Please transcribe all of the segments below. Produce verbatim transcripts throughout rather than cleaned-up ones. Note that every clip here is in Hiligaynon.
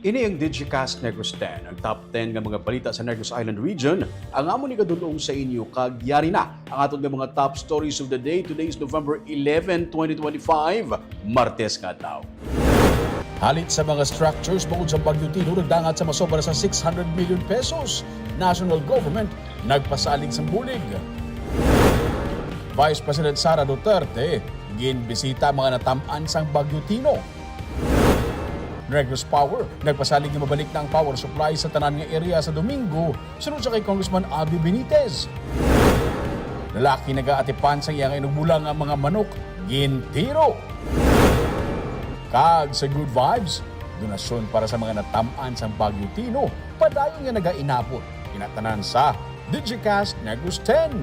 Ini ang Digicast Negros ten, ang top ten nga mga balita sa Negros Island Region, ang amon igadul-ong sa inyo, kag yari na ang aton nga mga top stories of the day. Today is November eleven, twenty twenty-five, Martes nga adlaw. Halit sa mga structures bangod sa Bagyo Tino nagdangat sa masobra sa six hundred million pesos. National government nagpasalig sang bulig. Vice President Sara Duterte ginbisita ang mga natam-an sang Bagyo Tino. Negros Power nagpasalig nga mabalik na ang power supply sa tanan nga area sa Domingo, sunod sa kay Congressman Abby Benitez. Lalaki nagaatipan sa iya nga inugbolang nga mga manok, gintiro. Kag sa Good Vibes, donasyon para sa mga natam-an sang Bagyo Tino, padayon nga nagainabot. Kinatanan sa Digicast Negros ten.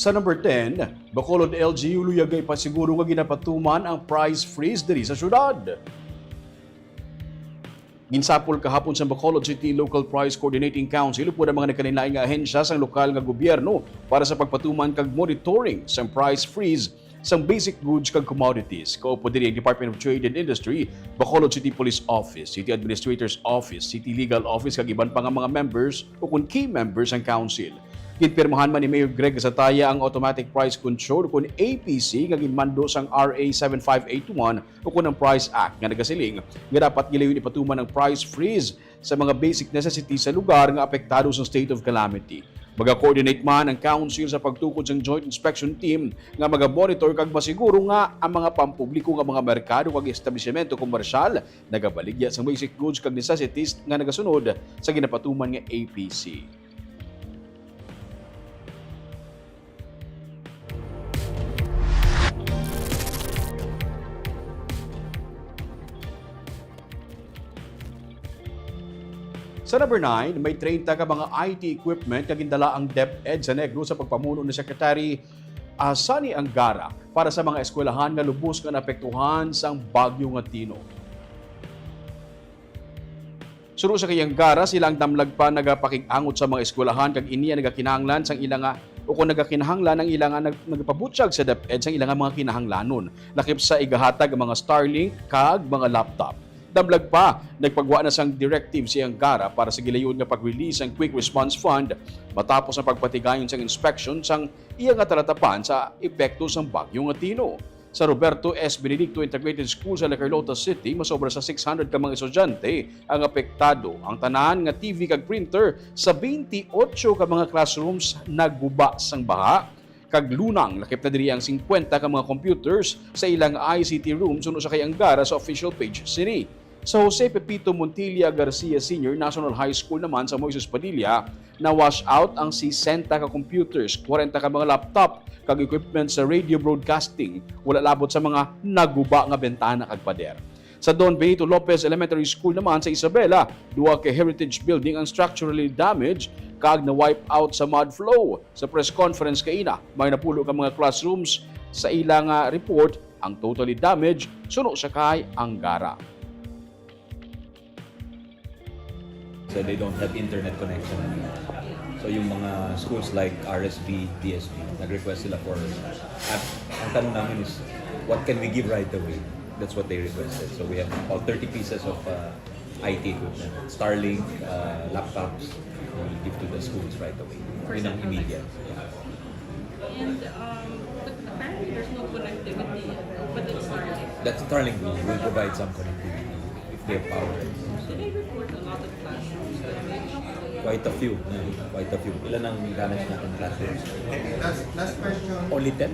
Sa number ten, Bacolod L G U luyag nga ipasiguro nga ginapatuman ang price freeze diri sa syudad. Ginsapol kahapon sa Bacolod City Local Price Coordinating Council upod ang mga nagkalainlain nga ahensya sang lokal nga gobyerno para sa pagpatuman kag monitoring sang price freeze sang basic goods kag commodities. Kaupod diri ang Department of Trade and Industry, Bacolod City Police Office, City Administrator's Office, City Legal Office, kag iban pa nga mga members o kon key members sang council. Ginpirmahan man ni Mayor Greg Gatzatea ang Automatic Price Control, kon A P C, nga ginmando sang R A seven five eight one, o kon ang Price Act, nga nagasiling nga dapat gilayon ipatuman ang price freeze sa mga basic necessities sa lugar nga apektado sa state of calamity. Maga-coordinate man ang council sa pagtukod sang Joint Inspection Team nga maga-monitor kag masiguro nga ang mga pampubliko nga mga merkado kag establisimento komersyal nagabaligya sang basic goods kag necessities nga nagasunod sa ginapatuman nga A P C. Sa number nine, may treinta ka mga I T equipment nga gindala ang DepEd sa Negros sa pagpamuno ni Secretary, ah, Sonny Angara para sa mga eskwelahan nga lubos nga naapektuhan sang Bagyo nga Tino. Suno sa kay Angara, sila ang damlag pa nagapakig-angot sa mga eskwelahan kag ini ang nagakinahanglan sang ila nga, o kon nagakinahanglan ang ila nga nag-, nagapabutyag sa DepEd sang ila nga mga kinahanglanon, lakip sa igahatag ang mga Starlink kag mga laptop. Damlag pa, nagpagwa na sang directive si Angara para sa gilayon nga pag-release sang Quick Response Fund matapos ang pagpatigayon sang inspection sang iya nga talatapan sa epekto sang Bagyo nga Tino. Sa Roberto S. Benedicto Integrated School sa La Carlota City, masobra sa six hundred ka mga estudyante ang apektado. Ang tanan nga T V kag printer sa twenty-eight ka mga classrooms naguba sang baha, kag lunang lakip na diri ang singkwenta ka mga computers sa ilang I C T room, suno sa kay Angara sa official page sini. Sa Jose Pepito Montilla Garcia Senior National High School naman sa Moises Padilla, na-wash out ang sesenta ka computers, kwarenta ka mga laptop, kag equipment sa radio broadcasting, wala labot sa mga naguba nga bintana kag pader. Sa Don Benito Lopez Elementary School naman sa Isabela, duha ka heritage building ang structurally damaged kag na-wipe out sa mud flow. Sa press conference kaina, may napulo ka mga classrooms sa ila nga report ang totally damaged, suno sa kay Angara. So they don't have internet connection. So yung mga schools like R S B, D S B, nag-request sila for, at ang tanong namin is, "What can we give right away?" That's what they requested. So we have all thirty pieces of, uh, I T equipment, Starlink, uh, laptops, we give to the schools right away. Yun ang immediate. And, um, but apparently there's no connectivity with the Starlink. That's Starlink, we will provide some connectivity if they have power. Did they report a lot of classrooms damage? Quite a few, yeah, quite a few. Ilan ang damage natin classrooms? Last, last question. Only ten?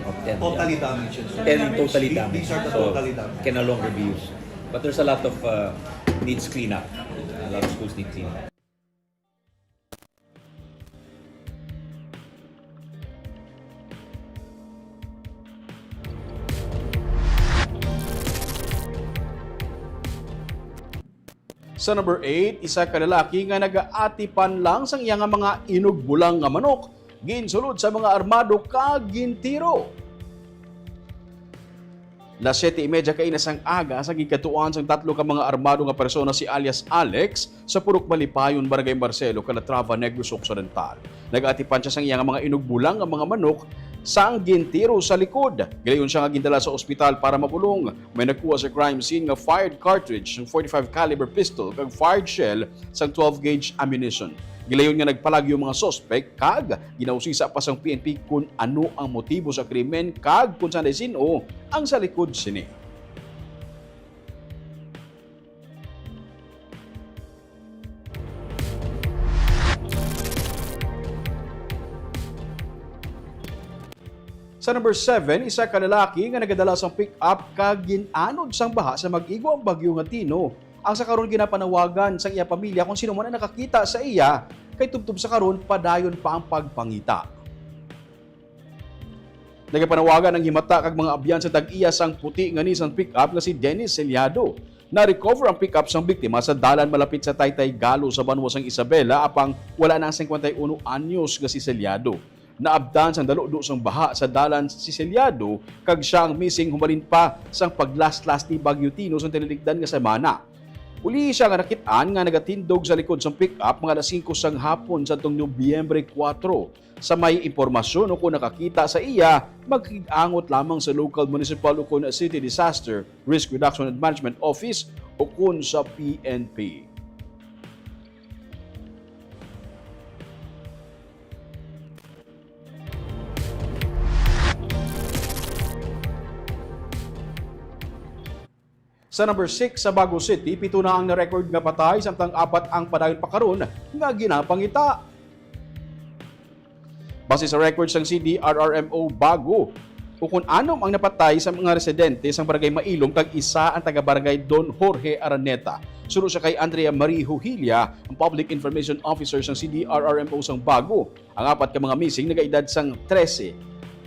Of ten, yeah. Totally damaged. Ten totally damaged. These are the totally damaged. So, can no longer be used. But there's a lot of, uh, needs cleanup. A lot of schools need cleanup. Sa number eight, isa ka lalaki nga nagaatipan lang sang iya nga mga inugbolang nga manok, ginsulod sa mga armado kag gintiro. Las siyete y media kaina sang aga sa gigkadtuan sang tatlo ka mga armado nga persona si alias Alex sa Purok Malipayon, Barangay Marcelo, Calatrava, Negros Occidental. Nagaatipan siya sang iya nga mga inugbolang nga mga manok sang gintiro sa likod. Gilayon siya nga gindala sa ospital para mabulong. May nakuha sa crime scene nga fired cartridge sang forty-five caliber pistol kag fired shell sang twelve gauge ammunition. Gilayon nga nagpalagyo ang mga suspek kag ginausisa pa sang P N P kon ano ang motibo sa krimen kag kon sanday sin-o ang sa likod sini. Sa number seven, isa ka lalaki nga nagadala sang pick-up kag gin-anod sang baha sa mag-igwa ang bagyo nga Tino ang sa karon ginapanawagan sang iya pamilya kon sino man ang nakakita sa iya, kay tubtob sa karon padayon pa ang pagpangita. Nagapanawagan ang himata kag mga abyan sa tag-iya sang puti nga Nissan pickup nga si Dennis Selyado. Na-recover ang pickup sang biktima sa dalan malapit sa Taytay Galo sa banwa sang Isabela, apang wala na ang singkwenta y uno anyos nga si Selyado. Naabtan sang daludo sang baha sa dalan si Selyado kag siya ang missing humalin pa sang paglaslas ni Bagyo Tino sang tinilikdan nga semana. Uli siya nga nakit-an nga nagatindog sa likod sang pick-up mga alas singko sang hapon sa tong Nobyembre kuwatro. Sa may impormasyon o kon nakakita sa iya, magkig-angot lamang sa local municipal o kon city disaster risk reduction and management office o kon sa P N P. Sa number six, sa Bago City, pito na ang na-record nga patay, samtang apat ang padayon pa karon nga ginapangita. Base sa record sang C D R R M O Bago, ukon anom ang napatay sa mga residente sang Barangay Mailom kag isa ang taga-Barangay Don Jorge Araneta. Suno sa kay Andrea Marie Huhilia, ang Public Information Officer sang C D R R M O sang Bago, ang apat ka mga missing nagaedad sang trese,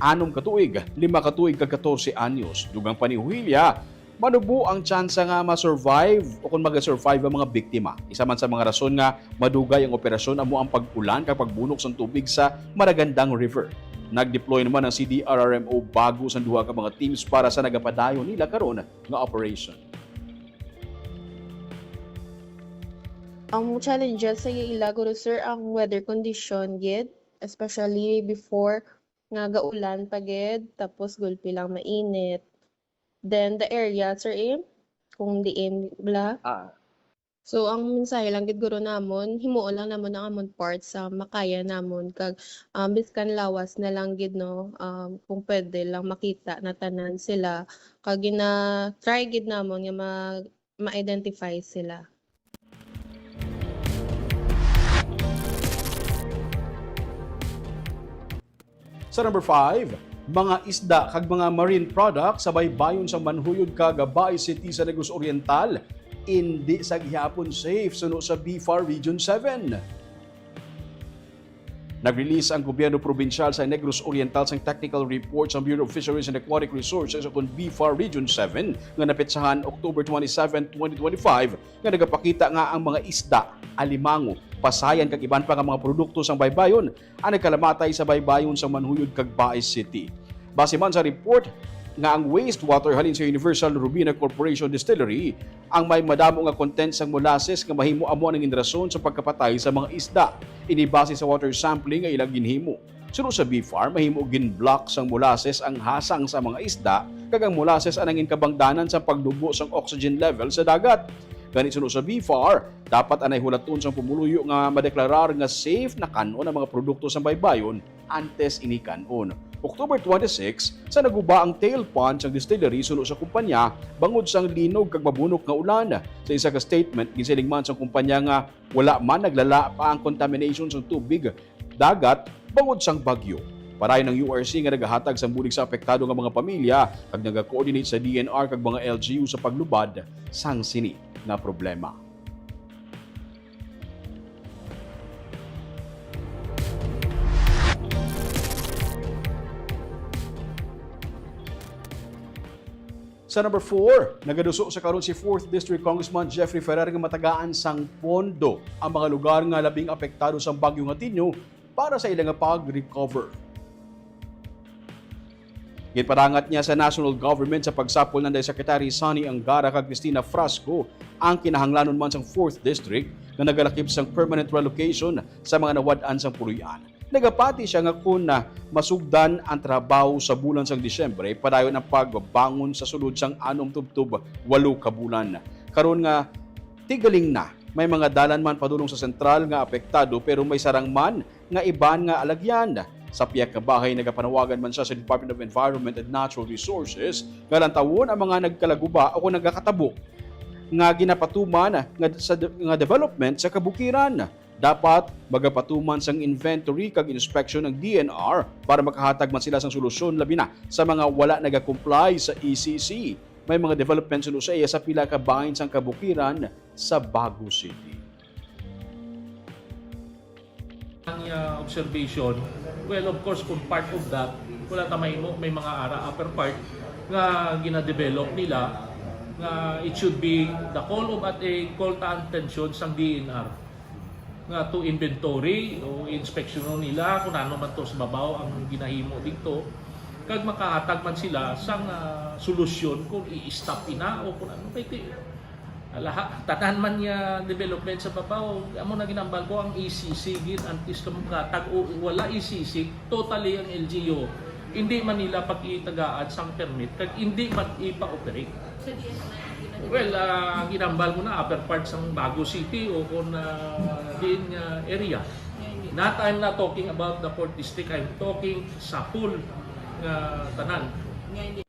anom ka tuig, lima ka tuig kag katorse anyos. Dugang pa ni Huhilia, manubo ang tsansa nga ma-survive o kon maga-survive ang mga biktima. Isa man sa mga rason nga madugay ang operasyon amo ang pag-ulan kag pagbunok sang tubig sa Maragandang River. Nag-deploy naman ang C D R R M O Bago sang duha ka mga teams para sa nagapadayon nila karon nga operation. Ang challenges sa ila guro, sir, ang weather condition gid, especially before nga gaulan pa gid, tapos gulpi lang mainit. Then the area, sir, eh, kung diin bla. Ah, So ang mensahe lang gid guro namon, himuon lang namon ang amon part sa makaya namon kag um, biskan lawas na lang gid, no, um, kung pwede lang makita na tanan sila kag gina-try gid namon nga ma- ma-identify sila. Sa number five, mga isda kag mga marine products sa baybayon sa Manhuyod kag Baez City sa Negros Oriental indi sa gihapon safe suno sa BFAR Region seven. Nag-release ang gobyerno probinsyal sa Negros Oriental sang technical report sa Bureau of Fisheries and Aquatic Resources ukon BFAR Region seven nga napetsahan October twenty-seven, twenty twenty-five, nga nagapakita nga ang mga isda, alimango, pasayan kag iban pa nga mga produkto sang baybayon ang nagkalamatay sa baybayon sang Manhuyod kag Baez City. Base man sa report nga ang wastewater halin sa Universal Robina Corporation Distillery ang may madamo nga content sang molasses nga mahimo amo ang nangin rason sa pagkapatay sa mga isda. Ini base sa water sampling nga ila ginhimo. Suno sa BFAR, mahimo gin-block sang molasses ang hasang sa mga isda, kag ang molasses ang nangin kabangdanan sa pagdubo sang oxygen level sa dagat. Gani, suno sa BFAR, dapat anay hulaton sang pumuluyo nga madeklarar nga safe na kan-on ang mga produkto sang baybayon antes ini kan-on. October twenty-six, sa naguba ang tail pond sang distillery suno sa kumpanya bangod sang linog kag mabunok nga ulan. Sa isa ka statement, ginsiling man sang kumpanya nga wala man naglala pa ang contamination sang tubig dagat bangod sang bagyo. Padayon ang U R C nga nagahatag sang bulig sa apektado nga mga pamilya kag naga-coordinate sa D N R kag mga L G U sa paglubad sang sini nga problema. Sa number four, nagaduso sa karon si fourth District Congressman Jeffrey Ferrer nga matagaan sang pondo ang mga lugar nga labing apektado sang Bagyo nga Tinyo para sa ila nga pag-recover. Ginpadangat niya sa national government sa pagsapol ni Undersecretary Sonny Angara kag Cristina Frasco ang kinahanglanon man sang fourth District nga nagalakip sang permanent relocation sa mga nawad-an sang puloy-an. Nagapati sia nga kon, ah, masugdan ang trabaho sa bulan sang Disyembre, padayon ang pagbangon sa sulod sang anom tubtob walo ka bulan. Karon nga tigaling na, may mga dalan man padulong sa sentral nga apektado, pero may sarang man nga iban nga alagyan. Sa pihak nga bahin, nagapanawagan man sia sa Department of Environment and Natural Resources nga lantawon ang mga nagkalaguba o kung nagakatabo nga ginapatuman nga, sa de-, nga development sa kabukiran. Dapat magapatuman sang inventory kag inspection ang D N R para makahatag man sila sang solusyon, labi na sa mga wala nagakomply sa E C C. May mga development sa Lucia sa pila ka bahin sang kabukiran sa Bago City. Ang, ah, observation, well, of course, kung part of that, wala ta mahimo, may mga ara upper part nga gina-develop nila, nga it should be the call of at a call to attention sang D N R nga to inventory o inspeksyonon nila kung ano man to sa babaw ang ginahimo dito, kag makahatag man sila sang, ah, solusyon kung i-stop ina o kung ano. Kay ti-, ala, tanan man nga development sa babaw, amo na ginambal ko ang E C C gid, antes ka maghatag o wala E C C, totally ang L G U. Hindi man nila pag-itagaan sang permit, kag hindi man ipa-operate. Sa D S M I, hindi na. Well, ah, ginambal mo na upper part sang Bago City o kung, ah, diin nga area. Nga hindi. Not, I'm not talking about the fourth district, I'm talking sa full nga tanan. Nga hindi.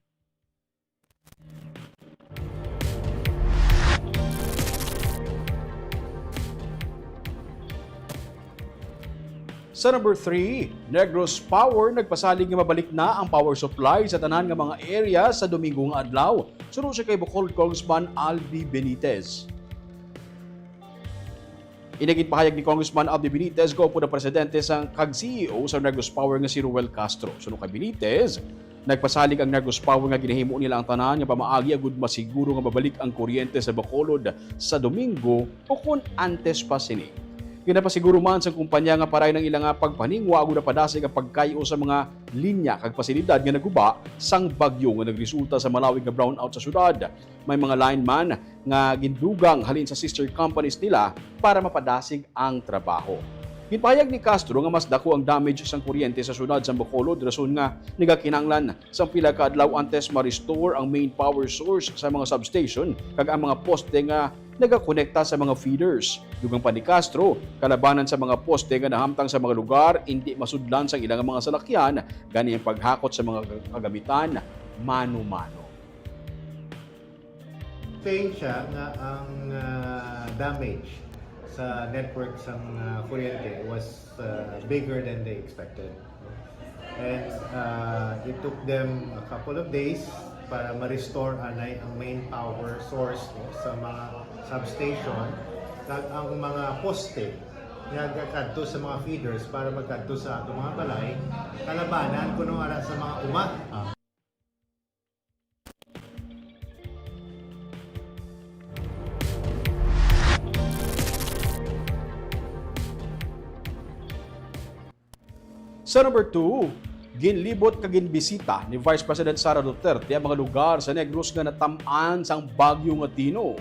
Sa number three, Negros Power nagpasalig nga mabalik na ang power supply sa tanan nga mga area sa Domingo nga adlaw, suno siya kay Bacolod Congressman Albi Benitez. Ini ginpahayag ni Congressman Albi Benitez, kaupod ang presidente sang kag C E O sa Negros Power nga si Ruel Castro. Suno kay Benitez, nagpasalig ang Negros Power nga ginahimo nila ang tanan nga pamaagi agud masiguro nga mabalik ang kuryente sa Bacolod sa Domingo o kon antes pa sini. Ginapasiguro man sang kumpanya nga paray ang ila nga pagpaningwa agud napadasig ang pagkay-o sa mga linya kag pasilidad nga naguba sang bagyo nga nagresulta sa malawig nga brownout sa syudad. May mga lineman nga gindugang halin sa sister companies nila para mapadasig ang trabaho. Ginpahayag ni Castro nga mas dako ang damage sang kuryente sa syudad sang Bacolod, rason nga nagakinahanglan sang pila ka adlaw antes ma-restore ang main power source sa mga substation kag ang mga poste nga nagakonekta sa mga feeders. Dugang pa ni Castro, kalabanan sa mga poste nga nahamtang sa mga lugar, indi masudlan sang ilang mga salakyan, gani ang paghakot sa mga kagamitan mano-mano. Saying siya nga ang, ah, damage sa network sang, ah, kuryente was, ah, bigger than they expected. And, ah, it took them a couple of days para ma-restore anay ang main power source, no, sa mga substation, kag ang mga poste nga gakadto sa mga feeders para magkadto sa ato mga balay, kalabanan kuno ara sa mga uma. Sa number two, ginlibot kag ginbisita ni Vice President Sara Duterte ang mga lugar sa Negros nga natam-an sang Bagyo nga Tino.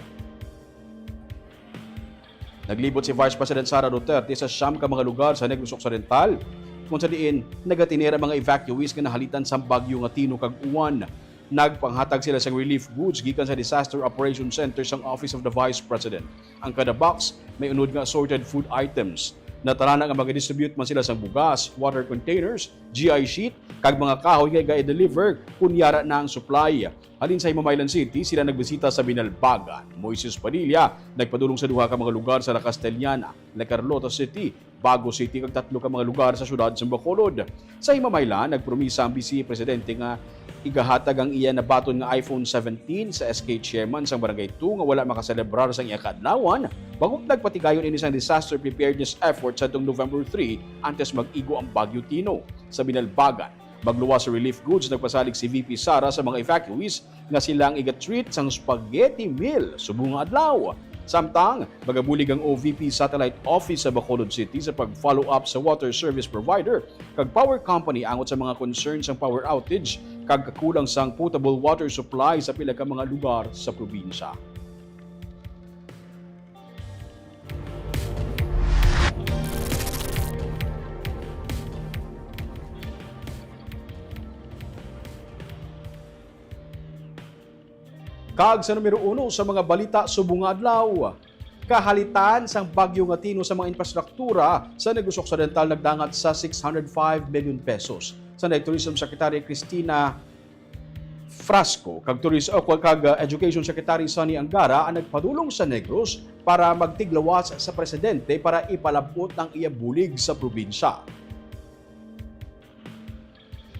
Naglibot si Vice President Sara Duterte sa siyam ka mga lugar sa Negros Occidental, kung sa diin nagatener ang mga evacuees nga nahalitan sang Bagyo nga Tino kag uwan. Nagpanghatag sila sang relief goods gikan sa Disaster Operation Center sang Office of the Vice President. Ang kada box may unod nga assorted food items. Natarana nga magadistribute man sila sang bugas, water containers, G I sheet, kag mga kahoy nga iga-deliver kon yara na ang supply. Halin sa Himamaylan City, sila nagbisita sa Binalbagan. Moises Padilla nagpadulong sa duha ka mga lugar sa La Castellana, La Carlota City, Bago City, kag tatlo ka mga lugar sa siyudad sa Bacolod. Sa Himamaylan, nagpromisa ang Vice Presidente nga igahatag ang iya nabaton nga iPhone seventeen sa S K chairman sang Barangay two nga wala makaselebrar sang iya kaadlawan, bangod nagpatigayon ini sang disaster preparedness effort sadtong November three, antes mag-igo ang Bagyo Tino. Sa Binalbagan, magluwas sa relief goods, nagpasalig si V P Sara sa mga evacuees nga sila ang iga-treat sang spaghetti meal subong nga adlaw. Samtang, magabulig ang O V P Satellite Office sa Bacolod City sa pag-follow up sa water service provider kag power company angot sa mga concern sang power outage kag kakulang sang potable water supply sa pila ka mga lugar sa probinsya. Kag sa numero uno sa mga balita subong nga adlaw, kahalitan sang bagyo nga Tino sa mga infrastruktura sa Negros Occidental nagdangat sa six hundred five million pesos. Sa Tourism Secretary Cristina Frasco kag Tourism o kag, uh, Education Secretary Sonny Angara ang nagpadulong sa Negros para magtiglawas sa presidente para ipalab-ot ang iya bulig sa probinsya.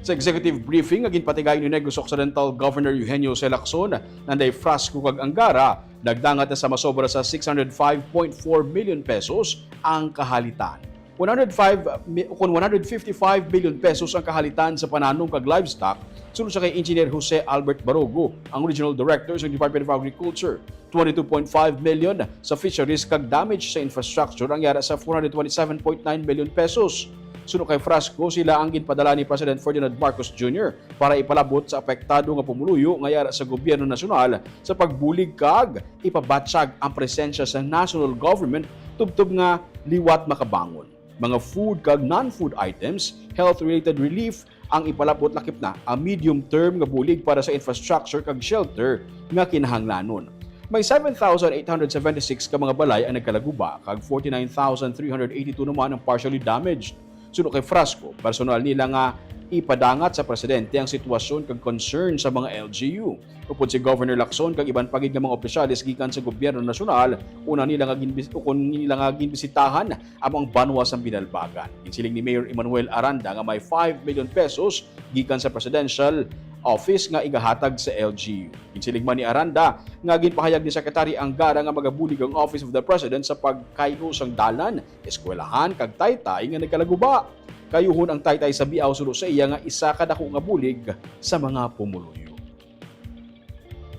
Sa executive briefing nga ginpatigay ni Negros Occidental Governor Eugenio C. Lacson, Nanday Frasco kag Angara, nagdangat na sa masobra sa six hundred five point four million pesos ang kahalitan. One hundred five mi-, kun one hundred fifty-five million pesos ang kahalitan sa pananom kag livestock, suno sa kay Engineer Jose Albert Barogo, ang Regional Director sa Department of Agriculture. Twenty-two point five million sa fisheries kag damage sa infrastructure ang yara sa four hundred twenty-seven point nine million pesos. Suno kay Frasco, sila ang ginpadala ni President Ferdinand Marcos Junior para ipalab-ot sa apektado nga pumuluyo nga yara sa gobyerno nasyonal sa pagbulig kag ipabatyag ang presensya sa national government tubtob nga liwat makabangon. Mga food kag non-food items, health-related relief ang ipalab-ot, lakip na ang medium-term nga bulig para sa infrastructure kag shelter nga kinahanglanon. May seven thousand eight hundred seventy-six ka mga balay ang nagkalaguba kag forty-nine thousand three hundred eighty-two naman ang partially damaged. Suno kay Frasco, personal nila nga ipadangat sa presidente ang sitwasyon kag concern sa mga L G U. Upod si Governor Lacson kag iban pa gid nga mga opisyales gikan sa gobyerno nasyonal, una nila nga ginbis-, ukon nila nga ginbisitahan amo ang banwa sang Binalbagan. Ginsiling ni Mayor Emmanuel Aranda nga may five million pesos gikan sa Presidential Office nga igahatag sa L G U. Ginsiling man ni Aranda nga ginpahayag ni Secretary Angara nga magabulig ang Office of the President sa pagkay-o sang dalan, eskwelahan, kag taytay nga nagkalaguba. Kayuhon ang taytay sa Biao suno sa iya nga isa ka dako nga bulig sa mga pumuluyo.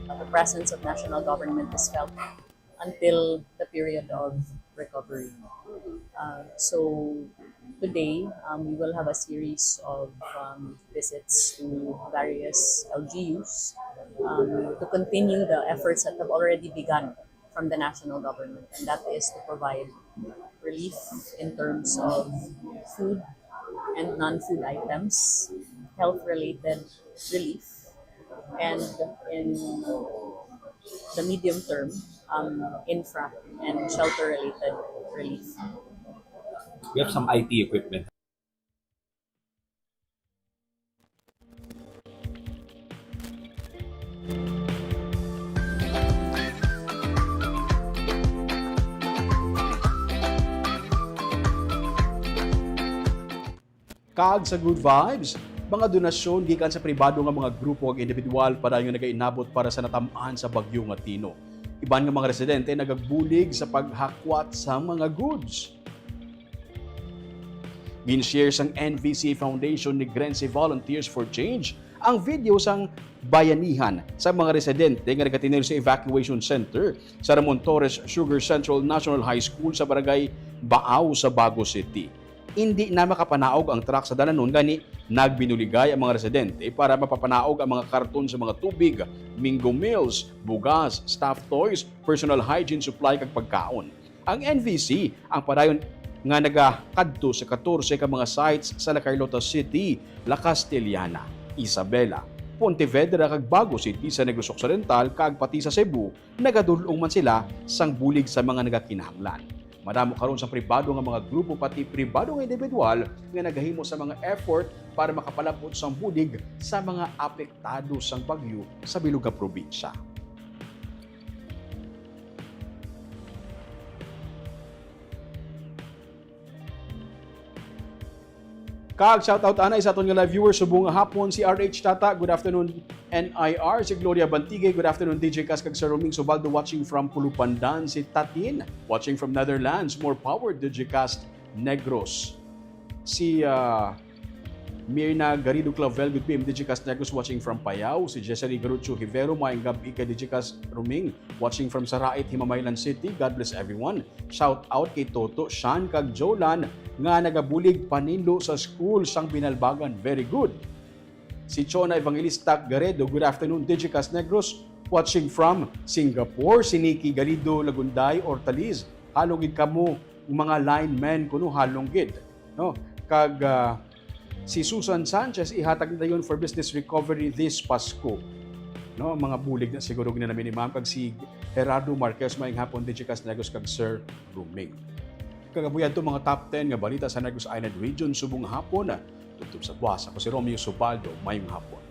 The presence of national government is felt until the period of recovery. Uh, so today, um, we will have a series of um, visits to various L G Us um, to continue the efforts that have already begun from the national government, and that is to provide relief in terms of food and non-food items, health-related relief, and in the medium term, um, infra and shelter-related relief. We have some I T equipment. Kag sa Good Vibes, mga donasyon gikan sa pribado nga mga grupo kag individual padayon nga nagainabot para sa natam-an sa bagyo nga Tino. Iban nga mga residente nagagbulig sa paghakwat sa mga goods. Gin-share sang N V C Foundation ni Grense Volunteers for Change ang video sang bayanihan sa mga residente nga nagatinir sa evacuation center sa Ramon Torres Sugar Central National High School sa Barangay Baaw sa Bago City. Indi na makapanaog ang truck sa dalanon, gani nagbinuligay ang mga residente para mapapanaog ang mga karton sa mga tubig, Minggo meals, bugas, stuffed toys, personal hygiene supply kag pagkaon. Ang N V C ang padayon nga nagakadto sa katorse ka mga sites sa La Carlota City, La Castellana, Isabela, Pontevedra kag Bago City sa Negros Occidental kag pati sa Cebu, nagadul-ong man sila sang bulig sa mga nagakinahanglan. Madamo karon sa pribado nga mga grupo pati pribado nga individual nga nagahimo sa mga effort para makapalab-ot sang bulig sa mga apektado sang bagyo sa bilog nga probinsya. Kag shout out anay sa aton nga live viewers subong nga hapon, si R H Tata, good afternoon. N I R, si Gloria Bantigue, good afternoon. D J Cast kag Sir Roming Subaldo watching from Pulupandan, si Tatin watching from Netherlands, more power D J Cast Negros. Si ah, Mirna Garrido Clavel, good P M D J Cast Negros watching from Payao, si Jessary Garucho Hivero, maayong gab-i kay D J Cast Roming watching from Sarait, Himamaylan City. God bless everyone. Shout out kay Toto, Shan, kag Jolan nga nagabulig paninlo sa school sang Binalbagan. Very good. Si Chona Evangelista Garedo, good afternoon, Digicast Negros, watching from Singapore. Si Nikki Galido Lagunday Ortaliz, halong gid kamo mga linemen kuno, halong gid, no? Kag ah, si Susan Sanchez, ihatag na dayon for business recovery this Pasko. No, mga bulig na siguro gid na namin ni Ma'am, kag si Gerardo Marquez, maayong hapon, Digicast Negros kag Sir Ruming. Kagabuhi adto mga top ten nga balita sa Negros Island Region subong hapon. Tubtob sa buwas, ako si Romeo Subaldo. Maayong hapon.